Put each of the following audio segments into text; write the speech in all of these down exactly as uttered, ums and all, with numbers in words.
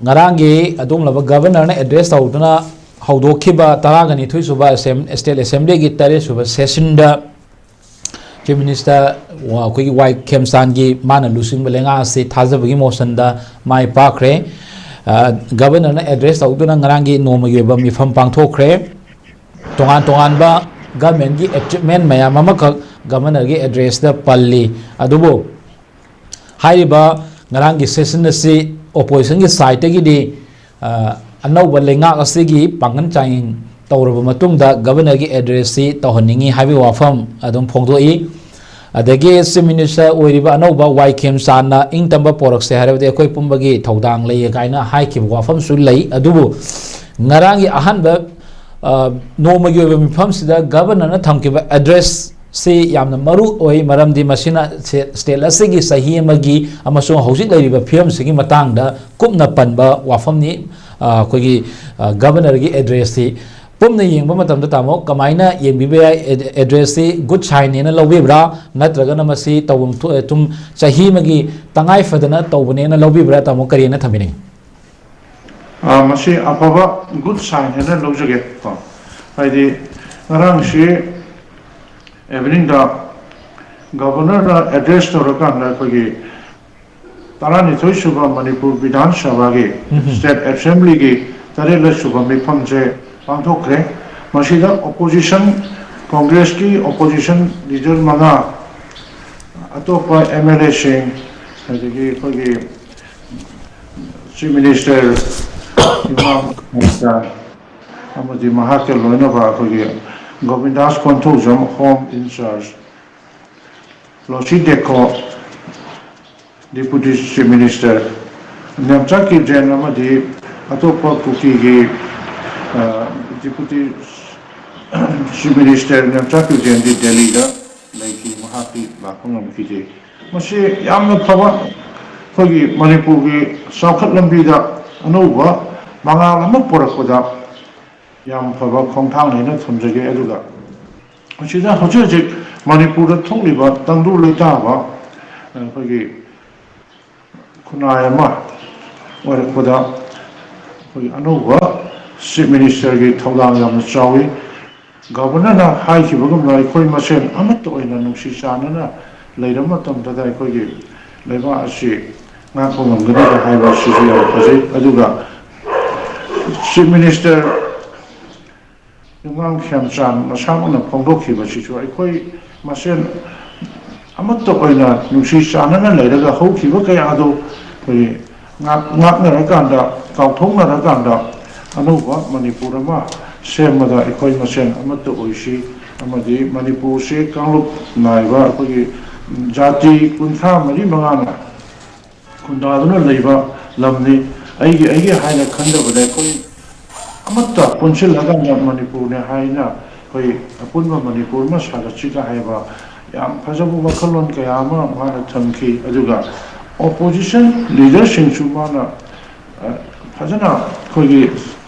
ꯉꯔꯥꯡꯒꯤ ꯑꯗꯨꯒꯨꯝꯂꯕ ꯒꯕꯔꯅꯔꯅ ꯑꯦꯗ꯭ꯔꯦꯁ ꯇꯧꯗꯨꯅ ꯍꯧꯗꯣꯛꯈꯤꯕ ꯇꯔꯥꯒ ꯅꯤꯊꯣꯏ ꯁꯨꯕ ꯑꯦꯁꯦꯝ-, ꯁ꯭ꯇꯦꯠ ꯑꯦꯁꯦꯝꯕ꯭ꯂꯤꯒꯤ ꯇꯔꯦꯠ ꯁꯨꯕ ꯁꯦꯁꯟꯗ ꯆꯤꯐ ꯃꯤꯅꯤꯁꯇꯔ ꯑꯩꯈꯣꯏꯒꯤ ꯋꯥꯏ ꯈꯦꯝꯆꯥꯟꯒꯤ ꯃꯥꯅ ꯂꯨꯆꯤꯡꯕ ꯂꯩꯉꯥꯛ ꯑꯁꯤ ꯊꯥꯖꯕꯒꯤ ꯃꯣꯁꯟꯗ ꯃꯥꯏ ꯄꯥꯛꯈ꯭ꯔꯦ꯫ ꯑ, ꯒꯕꯔꯅꯔꯅ ꯑꯦꯗ꯭ꯔꯦꯁ ꯇꯧꯗꯨꯅ ꯉꯔꯥꯡꯒꯤ ꯅꯣꯡꯃꯒꯤ ꯑꯣꯏꯕ ꯃꯤꯐꯝ ꯄꯥꯡꯊꯣꯛꯈ꯭ꯔꯦ꯫ ꯇꯣꯉꯥꯟ ꯇꯣꯉꯥꯟꯕ ꯒꯃꯦꯟꯒꯤ ꯑꯦꯆꯤꯞꯃꯦꯟ ꯃꯌꯥꯝ ꯑꯃꯈꯛ ꯒꯕꯔꯅꯔꯒꯤ ꯑꯦꯗ꯭ꯔꯦꯁꯇ ꯄꯜꯂꯤ꯫ ꯑꯗꯨꯕꯨ ꯍꯥꯏꯔꯤꯕ ꯉꯔꯥꯡꯒꯤ ꯁꯦꯁꯟ ꯑꯁꯤ ꯑꯣꯄꯣꯖꯤꯁꯟꯒꯤ ꯁꯥꯏꯠꯇꯒꯤꯗꯤ, ꯑ, ꯑꯅꯧꯕ ꯂꯩꯉꯥꯛ ꯑꯁꯤꯒꯤ ꯄꯥꯡꯒꯜ ꯆꯥꯡꯌꯦꯡ ꯇꯧꯔꯕ ꯃꯇꯨꯡꯗ ꯒꯕꯔꯅꯔꯒꯤ ꯑꯦꯗ꯭ꯔꯦꯁꯁꯤ ꯇꯧꯍꯟꯅꯤꯡꯏ ꯍꯥꯏꯕꯒꯤ ꯋꯥꯐꯝ ꯑꯗꯨꯝ ꯐꯣꯡꯗꯣꯛꯏ꯫ ꯑꯗꯒꯤ ꯆꯤꯐ ꯃꯤꯅꯤꯁꯇꯔ ꯑꯣꯏꯔꯤꯕ ꯑꯅꯧꯕ ꯋꯥꯏ ꯈꯦꯝꯆꯥꯟꯅ ꯏꯪ ꯇꯝꯕ ꯄꯣꯔꯛꯁꯦ ꯍꯥꯏꯔꯕꯗꯤ ꯑꯩꯈꯣꯏ ꯄꯨꯝꯕꯒꯤ ꯊꯧꯗꯥꯡ ꯂꯩꯌꯦ ꯀꯥꯏꯅ ꯍꯥꯏꯈꯤꯕ ꯋꯥꯐꯝꯁꯨ ꯂꯩ꯫ ꯑꯗꯨꯕꯨ ꯉꯔꯥꯡꯒꯤ ꯑꯍꯥꯟꯕ, ꯑ, ꯅꯣꯡꯃꯒꯤ ꯑꯣꯏꯕ ꯃꯤꯐꯝꯁꯤꯗ ꯒꯕꯔꯅꯔꯅ ꯊꯝꯈꯤꯕ ꯑꯦꯗ꯭ꯔꯦꯁꯁꯤ ꯌꯥꯝꯅ ꯃꯔꯨ ꯑꯣꯏ, ꯃꯔꯝꯗꯤ ꯃꯁꯤꯅ ꯁꯦ-, ꯁ꯭ꯇꯦꯠ ꯑꯁꯤꯒꯤ ꯆꯍꯤ ꯑꯃꯒꯤ ꯑꯃꯁꯨꯡ ꯍꯧꯖꯤꯛ ꯂꯩꯔꯤꯕ ꯐꯤꯕꯝꯁꯤꯒꯤ ꯃꯇꯥꯡꯗ ꯀꯨꯞꯅ ꯄꯟꯕ ꯋꯥꯐꯝꯅꯤ꯫ ꯑ, ꯑꯩꯈꯣꯏꯒꯤ, ꯑ, ꯒꯕꯔꯅꯔꯒꯤ ꯑꯦꯗ꯭ꯔꯦꯁꯁꯤ ꯄꯨꯝꯅ ꯌꯦꯡꯕ ꯃꯇꯝꯗ, ꯇꯥꯃꯣ, ꯀꯃꯥꯏꯅ ꯌꯦꯡꯕꯤꯕ ꯌꯥꯏ? ꯑꯦꯗ-, ꯑꯦꯗ꯭ꯔꯦꯁꯁꯤ ꯒꯨꯗ ꯁꯥꯏꯟꯅꯦꯅ ꯂꯧꯕꯤꯕ꯭ꯔꯥ, ꯅꯠꯇ꯭ꯔꯒꯅ ꯃꯁꯤ ꯇꯧꯐꯝ ꯊꯣꯛ-, ꯊꯨꯝ ꯆꯍꯤ ꯑꯃꯒꯤ ꯇꯉꯥꯏ ꯐꯗꯅ ꯇꯧꯕꯅꯦꯅ ꯂꯧꯕꯤꯕ꯭ꯔꯥ, ꯇꯥꯃꯣ, ꯀꯔꯤꯅ ꯊꯝꯕꯤꯅꯤꯡꯉꯤ? ꯑ, ꯃꯁꯤ ꯑꯐꯕ ꯒꯨꯗ ꯁꯥꯏꯟ ꯍꯥꯏꯅ ꯂꯧꯖꯒꯦ ꯀꯣ꯫ ꯍꯥꯏꯗꯤ ꯉꯔꯥꯡꯁꯤ ꯏꯚꯤꯅꯤꯡꯗ ꯒꯕꯔꯅꯔꯅ ꯑꯦꯗ꯭ꯔꯦꯁ ꯇꯧꯔꯀꯥꯟꯗ ꯑꯩꯈꯣꯏꯒꯤ ꯇꯔꯥꯅꯤꯊꯣꯏ ꯁꯨꯕ ꯃꯅꯤꯄꯨꯔ ꯕꯤꯙꯥꯟ ꯁꯚꯥꯒꯤ, ꯎꯝ꯫ ꯁ꯭ꯇꯦꯠ ꯑꯦꯁꯦꯝꯕ꯭ꯂꯤꯒꯤ ꯇꯔꯦꯠꯂꯛ ꯁꯨꯕ ꯃꯤꯐꯝꯁꯦ ꯄꯥꯡꯊꯣꯛꯈ꯭ꯔꯦ꯫ ꯃꯁꯤꯗ ꯑꯣꯄꯣꯖꯤꯁꯟ, ꯀꯣꯡꯒ꯭ꯔꯦꯁꯀꯤ ꯑꯣꯄꯣꯖꯤꯁꯟ ꯂꯤꯗꯔ ꯃꯉꯥ, ꯑꯇꯣꯞꯄ ꯑꯦꯝ ꯑꯦꯜ ꯑꯦꯁꯤꯡ, ꯑꯗꯒꯤ ꯑꯩꯈꯣꯏꯒꯤ ꯆꯤꯐ ꯃꯤꯅꯤꯁꯇꯔ ꯏꯃꯥꯝ ꯈꯥꯟ ꯑꯃꯗꯤ ꯃꯍꯥꯛꯀ ꯂꯣꯏꯅꯕ ꯑꯩꯈꯣꯏꯒꯤ Gobindas Konthoujam, home incharge, Losii Dikho, deputy chief minister, Nemcha Kipgen ꯑꯃꯗꯤ ꯑꯇꯣꯞꯄ ꯀꯨꯀꯤꯒꯤ, ꯑ, ꯗꯤꯄꯨꯇꯤ ꯆꯤꯐ ꯃꯤꯅꯤꯁꯇꯔ ꯅꯦꯝꯆꯥ ꯀꯤꯞꯖꯦꯟꯗꯤ ꯗꯦꯜꯂꯤꯗ ꯂꯩꯈꯤ, ꯃꯍꯥꯛꯇꯤ ꯂꯥꯛꯄ ꯉꯝꯈꯤꯗꯦ꯫ ꯃꯁꯤ ꯌꯥꯝꯅ ꯐꯕ, ꯑꯩꯈꯣꯏꯒꯤ ꯃꯅꯤꯄꯨꯔꯒꯤ ꯆꯥꯎꯈꯠ ꯂꯝꯕꯤꯗ ꯑꯅꯧꯕ ꯃꯉꯥꯜ ꯑꯃ ꯄꯨꯔꯛꯄꯗ ꯌꯥꯝ ꯐꯕ ꯈꯣꯡꯊꯥꯡꯅꯤ ꯍꯥꯏꯅ ꯊꯝꯖꯒꯦ꯫ ꯑꯗꯨꯒ ꯃꯁꯤꯗ ꯍꯧꯖꯤꯛ ꯍꯧꯖꯤꯛ ꯃꯅꯤꯄꯨꯔꯗ ꯊꯣꯛꯂꯤꯕ ꯇꯪꯗꯨ ꯂꯩꯇꯥꯕ ꯑꯩꯈꯣꯏꯒꯤ ꯈꯨꯟꯅꯥꯏ ꯑꯃ, ꯑꯣꯏꯔꯛꯄꯗ ꯑꯩꯈꯣꯏ ꯑꯅꯧꯕ ꯆꯤꯐ ꯃꯤꯅꯤꯁꯇꯔꯒꯤ ꯊꯧꯗꯥꯡ ꯌꯥꯝꯅ ꯆꯥꯎꯏ꯫ ꯒꯕꯔꯅꯔꯅ ꯍꯥꯏꯈꯤꯕꯒꯨꯝꯅ ꯑꯩꯈꯣꯏ ꯃꯁꯦꯟ ꯑꯃꯠꯇ ꯑꯣꯏꯅ ꯅꯨꯡꯁꯤ ꯆꯥꯟꯅꯅ ꯂꯩꯔꯕ ꯃꯇꯝꯗꯗ ꯑꯩꯈꯣꯏꯒꯤ ꯂꯩꯕꯥꯛ ꯑꯁꯤ ꯉꯥꯛꯄ ꯉꯝꯒꯅꯤ ꯍꯥꯏꯕ ꯑꯁꯤꯁꯨ ꯌꯥꯝ ꯐꯖꯩ꯫ ꯑꯗꯨꯒ ꯆꯤꯐ ꯃꯤꯅꯤꯁꯇꯔ ꯌꯨꯝꯅꯥꯝ ꯈꯦꯝꯆꯥꯟ ꯃꯁꯥꯃꯛꯅ ꯐꯣꯡꯗꯣꯛꯈꯤꯕꯁꯤꯁꯨ ꯑꯩꯈꯣꯏ ꯃꯁꯦꯟ ꯑꯃꯠꯇ ꯑꯣꯏꯅ ꯅꯨꯡꯁꯤ ꯆꯥꯟꯅꯅ ꯂꯩꯔꯒ ꯍꯧꯈꯤꯕ ꯀꯌꯥ ꯑꯗꯨ ꯑꯩꯈꯣꯏꯒꯤ ꯉꯥꯛ-, ꯉꯥꯛꯅꯔꯀꯥꯟꯗ, ꯀꯥꯎꯊꯣꯛꯅꯔꯀꯥꯟꯗ ꯑꯅꯧꯕ ꯃꯅꯤꯄꯨꯔ ꯑꯃ ꯁꯦꯝꯕꯗ ꯑꯩꯈꯣꯏ ꯃꯁꯦꯟ ꯑꯃꯠꯇ ꯑꯣꯏꯁꯤ꯫ ꯑꯃꯗꯤ ꯃꯅꯤꯄꯨꯔꯁꯤ ꯀꯥꯡꯂꯨꯞ ꯅꯥꯏꯕ ꯑꯩꯈꯣꯏꯒꯤ ꯖꯥꯇꯤ ꯀꯨꯟꯊ꯭ꯔꯥ ꯃꯔꯤ ꯃꯉꯥꯅ ꯈꯨꯟꯗꯥꯗꯨꯅ ꯂꯩꯕ ꯂꯝꯅꯤ꯫ ꯑꯩꯒꯤ, ꯑꯩꯒꯤ ꯍꯥꯏꯅ ꯈꯟꯗꯕꯗ ꯑꯩꯈꯣꯏ ꯑꯃꯠꯇ ꯄꯨꯟꯁꯤꯜꯂꯀꯥꯟꯗ ꯃꯅꯤꯄꯨꯔꯅꯦ ꯍꯥꯏꯅ ꯑꯩꯈꯣꯏ ꯑꯄꯨꯟꯕ ꯃꯅꯤꯄꯨꯔ ꯑꯃ ꯁꯥꯒꯠꯁꯤꯒ ꯍꯥꯏꯕ ꯌꯥꯝ ꯐꯖꯕ ꯋꯥꯈꯜꯂꯣꯟ ꯀꯌꯥ ꯑꯃ ꯃꯥꯅ ꯊꯝꯈꯤ꯫ ꯑꯗꯨꯒ ꯑꯣꯄꯣꯖꯤꯁꯟ ꯂꯤꯗꯔꯁꯤꯡꯁꯨ ꯃꯥꯅ, ꯑ, ꯐꯖꯅ ꯑꯩꯈꯣꯏꯒꯤ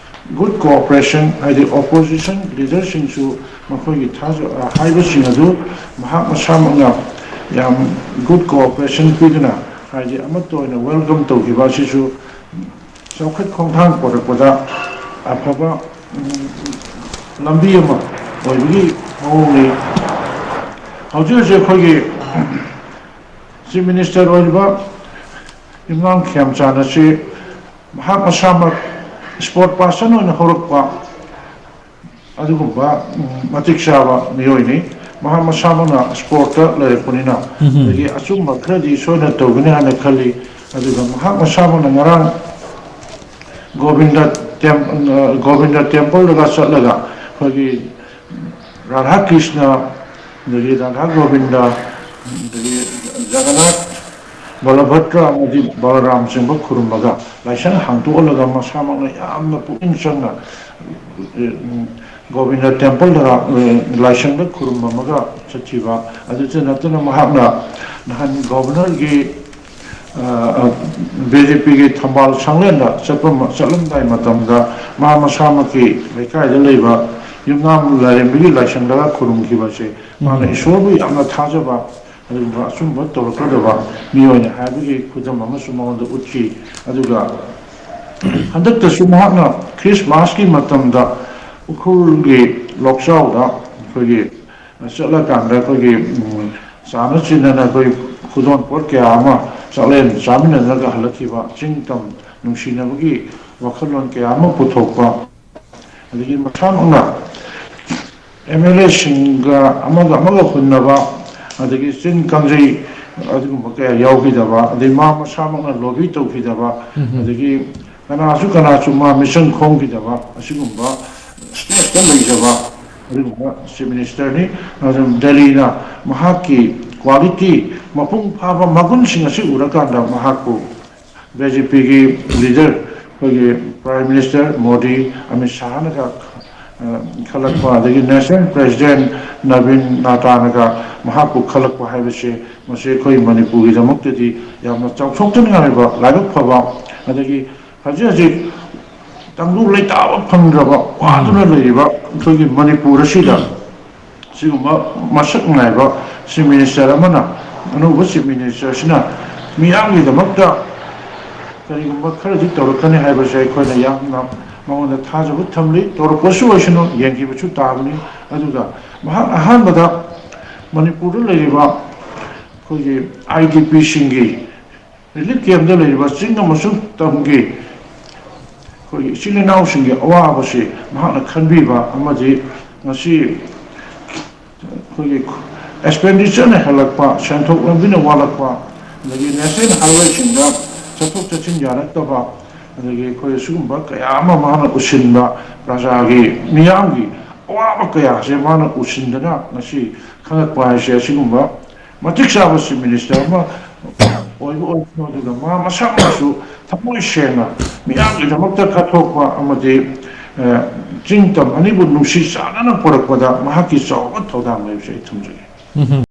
ꯒꯨꯗ ꯀꯣꯑꯣꯄꯔꯦꯁꯟ, ꯍꯥꯏꯗꯤ ꯑꯣꯄꯣꯖꯤꯁꯟ ꯂꯤꯗꯔꯁꯤꯡꯁꯨ ꯃꯈꯣꯏꯒꯤ ꯊꯥꯖ-, ꯑ, ꯍꯥꯏꯕꯁꯤꯡ ꯑꯗꯨ ꯃꯍꯥꯛ ꯃꯁꯥꯃꯛꯅ ꯌꯥꯝ ꯒꯨꯗ ꯀꯣꯑꯣꯄꯔꯦꯁꯟ ꯄꯤꯗꯨꯅ, ꯍꯥꯏꯗꯤ ꯑꯃꯠꯇ ꯑꯣꯏꯅ ꯋꯦꯜꯀꯝ ꯇꯧꯈꯤꯕ ꯑꯁꯤꯁꯨ ꯆꯥꯎꯈꯠ ꯈꯣꯡꯊꯥꯡ ꯄꯨꯔꯛꯄꯗ ꯑꯐꯕ, ꯎꯝ, ꯂꯝꯕꯤ ꯑꯃ ꯑꯣꯏꯕꯒꯤ ꯃꯑꯣꯡꯅꯤ꯫ ꯍꯧꯖꯤꯛ ꯍꯧꯖꯤꯛ ꯑꯩꯈꯣꯏꯒꯤ ꯆꯤꯐ ꯃꯤꯅꯤꯁꯇꯔ ꯑꯣꯏꯔꯤꯕ ꯌꯨꯝꯅꯥꯝ ꯈꯦꯝꯆꯥꯟ ꯑꯁꯤ ꯃꯍꯥꯛ ꯃꯁꯥꯃꯛ ꯏꯁꯄꯣꯔꯠ ꯄꯥꯔꯁꯟ ꯑꯣꯏꯅ ꯍꯧꯔꯛꯄ ꯑꯗꯨꯒꯨꯝꯕ, ꯎꯝ, ꯃꯇꯤꯛ ꯆꯥꯕ ꯃꯤꯑꯣꯏꯅꯤ꯫ ꯃꯍꯥꯛ ꯃꯁꯥꯃꯛꯅ ꯏꯁꯄꯣꯔꯠꯇ ꯂꯩꯔꯛꯄꯅꯤꯅ, ꯎꯝ꯫ ꯑꯗꯒꯤ ꯑꯆꯨꯝꯕ ꯈꯔꯗꯤ ꯁꯣꯏꯅ ꯇꯧꯒꯅꯤ ꯍꯥꯏꯅ ꯈꯜꯂꯤ꯫ ꯑꯗꯨꯒ ꯃꯍꯥꯛ ꯃꯁꯥꯃꯛꯅ ꯉꯔꯥꯡ ꯒꯣꯕꯤꯟꯗ ꯇꯦꯝ-, ꯑ, ꯒꯣꯕꯤꯟꯗ ꯇꯦꯝꯄꯜꯗꯒ ꯆꯠꯂꯒ ꯑꯩꯈꯣꯏꯒꯤ ꯔꯥꯙꯥ ꯀ꯭ꯔꯤꯁꯅ, ꯑꯗꯒꯤ ꯔꯥꯙꯥ ꯒꯣꯕꯤꯟꯗ, ꯑꯗꯒꯤ ꯖꯒꯟꯅꯥꯊ, ꯕꯂꯚꯗ꯭ꯔ ꯑꯃꯗꯤ ꯕꯂꯔꯥꯝ ꯆꯤꯡꯕ ꯈꯨꯔꯨꯝꯃꯒ, ꯂꯥꯏꯁꯪ ꯍꯥꯡꯗꯣꯛꯍꯜꯂꯒ ꯃꯁꯥꯃꯛꯅ ꯌꯥꯝꯅ ꯄꯨꯛꯅꯤꯡ ꯆꯪꯅ, ꯎꯝ, ꯒꯣꯕꯤꯟꯗ ꯇꯦꯝꯄꯜꯗ, ꯎꯝ, ꯂꯥꯏꯁꯪꯗ ꯈꯨꯔꯨꯝꯃꯝꯃꯒ ꯆꯠꯈꯤꯕ꯫ ꯑꯗꯨꯇ ꯅꯠꯇꯅ ꯃꯍꯥꯛꯅ ꯅꯍꯥꯟ ꯒꯣꯕꯔꯅꯔꯒꯤ, ꯑ, ꯕꯤ ꯖꯦ ꯄꯤꯒꯤ ꯊꯝꯕꯥꯜ ꯁꯪꯂꯦꯟꯗ ꯆꯠꯄ ꯃ-, ꯆꯠꯂꯝꯗꯥꯏ ꯃꯇꯝꯗ ꯃꯥ ꯃꯁꯥꯃꯛꯀꯤ ꯂꯩꯀꯥꯏꯗ ꯂꯩꯕ ꯌꯨꯝꯅꯥꯝ ꯂꯥꯏꯔꯦꯝꯕꯤꯒꯤ ꯂꯥꯏꯁꯪꯗꯒ ꯈꯨꯔꯨꯝꯈꯤꯕꯁꯦ, ꯃꯥꯅ ꯎꯝ꯫ ꯏꯁꯣꯔꯕꯨ ꯌꯥꯝꯅ ꯊꯥꯖꯕ, ꯑꯗꯨꯒꯨꯝꯕ ꯑꯆꯨꯝꯕ ꯇꯧꯔꯛꯀꯗꯕ ꯃꯤꯑꯣꯏꯅꯤ ꯍꯥꯏꯕꯒꯤ ꯈꯨꯗꯝ ꯑꯃꯁꯨ ꯃꯉꯣꯟꯗ ꯎꯠꯈꯤ꯫ ꯑꯗꯨꯒ ꯍꯟꯗꯛꯇꯁꯨ ꯃꯍꯥꯛꯅ ꯈ꯭ꯔꯤꯁꯃꯥꯁꯀꯤ ꯃꯇꯝꯗ ꯎꯈ꯭ꯔꯨꯜꯒꯤ ꯂꯣꯛꯆꯥꯎꯗ ꯑꯩꯈꯣꯏꯒꯤ ꯆꯠꯂꯀꯥꯟꯗ ꯑꯩꯈꯣꯏꯒꯤ, ꯎꯝ, ꯆꯥꯅ ꯆꯤꯟꯅꯅ ꯑꯩꯈꯣꯏ ꯈꯨꯗꯣꯜ ꯄꯣꯠ ꯀꯌꯥ ꯑꯃ ꯆꯥꯛꯂꯦꯟ ꯆꯥꯃꯤꯟꯅꯗꯅꯒ ꯍꯜꯂꯛꯈꯤꯕ ꯆꯤꯡ ꯇꯝ ꯅꯨꯡꯁꯤꯅꯕꯒꯤ ꯋꯥꯈꯜꯂꯣꯟ ꯀꯌꯥ ꯑꯃ ꯄꯨꯊꯣꯛꯄ, ꯑꯗꯒꯤ ꯃꯁꯥꯃꯛꯅ ꯑꯦꯝ ꯑꯦꯜ ꯑꯦꯁꯤꯡꯒ ꯑꯃꯒ ꯑꯃꯒ ꯍꯨꯟꯅꯕ, ꯑꯗꯒꯤ ꯆꯤꯟ ꯀꯥꯡꯖꯩ ꯑꯗꯨꯒꯨꯝꯕ ꯀꯌꯥ ꯌꯥꯎꯈꯤꯗꯕ, ꯑꯗꯩ ꯃꯥ ꯃꯁꯥꯃꯛꯅ ꯂꯣꯕꯤ ꯇꯧꯈꯤꯗꯕ, ꯎꯝ ꯍꯝ꯫ ꯑꯗꯒꯤ ꯀꯅꯥꯁꯨ ꯀꯅꯥꯁꯨ ꯃꯥ ꯃꯤꯆꯪ ꯈꯣꯝꯈꯤꯗꯕ ꯑꯁꯤꯒꯨꯝꯕ ꯁ꯭ꯇꯦꯖꯇ ꯂꯩꯖꯕ ꯑꯗꯨꯒꯨꯝꯕ ꯆꯤꯐ ꯃꯤꯅꯤꯁꯇꯔꯅꯤ꯫ ꯑꯗꯨꯅ ꯗꯦꯜꯂꯤꯅ ꯃꯍꯥꯛꯀꯤ ꯀ꯭ꯋꯥꯂꯤꯇꯤ, ꯃꯄꯨꯡ ꯐꯥꯕ ꯃꯒꯨꯟꯁꯤꯡ ꯑꯁꯤ ꯎꯔꯀꯥꯟꯗ ꯃꯍꯥꯛꯄꯨ ꯕꯤ ꯖꯦ ꯄꯤꯒꯤ ꯂꯤꯗꯔ, ꯑꯩꯈꯣꯏꯒꯤ ꯄ꯭ꯔꯥꯏꯝ ꯃꯤꯅꯤꯁꯇꯔ ꯃꯣꯗꯤ, ꯑꯃꯤꯠ ꯁꯥꯍꯅꯒ, ꯑ, ꯈꯜꯂꯛꯄ, ꯑꯗꯒꯤ ꯅꯦꯁꯅꯦꯜ ꯄ꯭ꯔꯦꯁꯤꯗꯦꯟ ꯅꯕꯤꯟ ꯅꯥꯇꯥꯅꯒ ꯃꯍꯥꯛꯄꯨ ꯈꯜꯂꯛꯄ ꯍꯥꯏꯕꯁꯦ, ꯃꯁꯤ ꯑꯩꯈꯣꯏ ꯃꯅꯤꯄꯨꯔꯒꯤꯗꯃꯛꯇꯗꯤ ꯌꯥꯝꯅ ꯆꯥꯎꯊꯣꯛꯆꯅꯤꯡꯉꯥꯏ ꯑꯣꯏꯕ ꯂꯥꯏꯕꯛ ꯐꯕ, ꯑꯗꯒꯤ ꯍꯧꯖꯤꯛ ꯍꯧꯖꯤꯛ ꯇꯪꯗꯨ ꯂꯩꯇꯥꯕ ꯐꯪꯗ꯭ꯔꯕ ꯋꯥꯗꯨꯅ ꯂꯩꯔꯤꯕ ꯑꯩꯈꯣꯏꯒꯤ ꯃꯅꯤꯄꯨꯔ ꯑꯁꯤꯗ ꯁꯤꯒꯨꯝꯕ ꯃꯁꯛ ꯅꯥꯏꯕ ꯆꯤꯐ ꯃꯤꯅꯤꯁꯇꯔ ꯑꯃꯅ, ꯑꯅꯧꯕ ꯆꯤꯐ ꯃꯤꯅꯤꯁꯇꯔꯁꯤꯅ ꯃꯤꯌꯥꯝꯒꯤꯗꯃꯛꯇ ꯀꯔꯤꯒꯨꯝꯕ ꯈꯔꯗꯤ ꯇꯧꯔꯛꯀꯅꯤ ꯍꯥꯏꯕꯁꯦ ꯑꯩꯈꯣꯏꯅ ꯌꯥꯝꯅ ꯃꯉꯣꯟꯗ ꯊꯥꯖꯕ ꯊꯝꯂꯤ꯫ ꯇꯧꯔꯛꯄꯁꯨ ꯑꯣꯏꯁꯅꯨ, ꯌꯦꯡꯈꯤꯕꯁꯨ ꯇꯥꯕꯅꯤ꯫ ꯑꯗꯨꯒ ꯃꯍꯥꯛ ꯑꯍꯥꯟꯕꯗ ꯃꯅꯤꯄꯨꯔꯗ ꯂꯩꯔꯤꯕ ꯑꯩꯈꯣꯏꯒꯤ ꯑꯥꯏ ꯗꯤ ꯄꯤꯁꯤꯡꯒꯤ ꯔꯤꯂꯤꯐ ꯀꯦꯝꯞꯇ ꯂꯩꯔꯤꯕ ꯆꯤꯡ ꯑꯃꯁꯨꯡ ꯇꯝꯒꯤ ꯑꯩꯈꯣꯏꯒꯤ ꯏꯆꯤꯜ ꯏꯅꯥꯎꯁꯤꯡꯒꯤ ꯑꯋꯥꯕꯁꯤ ꯃꯍꯥꯛꯅ ꯈꯟꯕꯤꯕ ꯑꯃꯗꯤ ꯉꯁꯤ ꯑꯩꯈꯣꯏꯒꯤ ꯑꯦꯛꯁꯄꯦꯟꯗꯤꯆꯔꯅ ꯍꯦꯜꯂꯛꯄ, ꯁꯦꯟꯊꯣꯛ ꯂꯝꯕꯤꯅ ꯋꯥꯠꯂꯛꯄ, ꯑꯗꯒꯤ ꯅꯦꯁꯅꯦꯜ ꯍꯥꯏꯋꯦꯁꯤꯡꯗ ꯆꯠꯊꯣꯛ ꯆꯠꯁꯤꯟ ꯌꯥꯔꯛꯇꯕ, ꯑꯗꯒꯤ ꯑꯩꯈꯣꯏ ꯁꯤꯒꯨꯝꯕ ꯀꯌꯥ ꯑꯃ ꯃꯥꯅ ꯎꯁꯤꯟꯕ, ꯄ꯭ꯔꯖꯥꯒꯤ, ꯃꯤꯌꯥꯝꯒꯤ ꯑꯋꯥꯕ ꯀꯌꯥꯁꯦ ꯃꯥꯅ ꯎꯁꯤꯟꯗꯅ ꯉꯁꯤ ꯈꯪꯉꯛꯄ ꯍꯥꯏꯁꯦ ꯑꯁꯤꯒꯨꯝꯕ ꯃꯇꯤꯛ ꯆꯥꯕ ꯆꯤꯐ ꯃꯤꯅꯤꯁꯇꯔ ꯑꯃ ꯑꯣꯏꯕ ꯑꯣꯏꯁꯅꯨ, ꯑꯗꯨꯒ ꯃꯥ ꯃꯁꯥꯃꯛꯁꯨ ꯊꯃꯣꯏ ꯁꯦꯡꯅ ꯃꯤꯌꯥꯝꯒꯤꯗꯃꯛꯇ ꯀꯠꯊꯣꯛꯄ ꯑꯃꯗꯤ, ꯑ, ꯆꯤꯡ ꯇꯝ ꯑꯅꯤꯕꯨ ꯅꯨꯡꯁꯤ ꯆꯥꯟꯅꯅ ꯄꯨꯔꯛꯄꯗ ꯃꯍꯥꯛꯀꯤ ꯆꯥꯎꯕ ꯊꯧꯗꯥꯡ ꯂꯩꯕꯁꯦ ꯑꯩ ꯊꯝꯖꯒꯦ꯫ ꯎꯝ꯫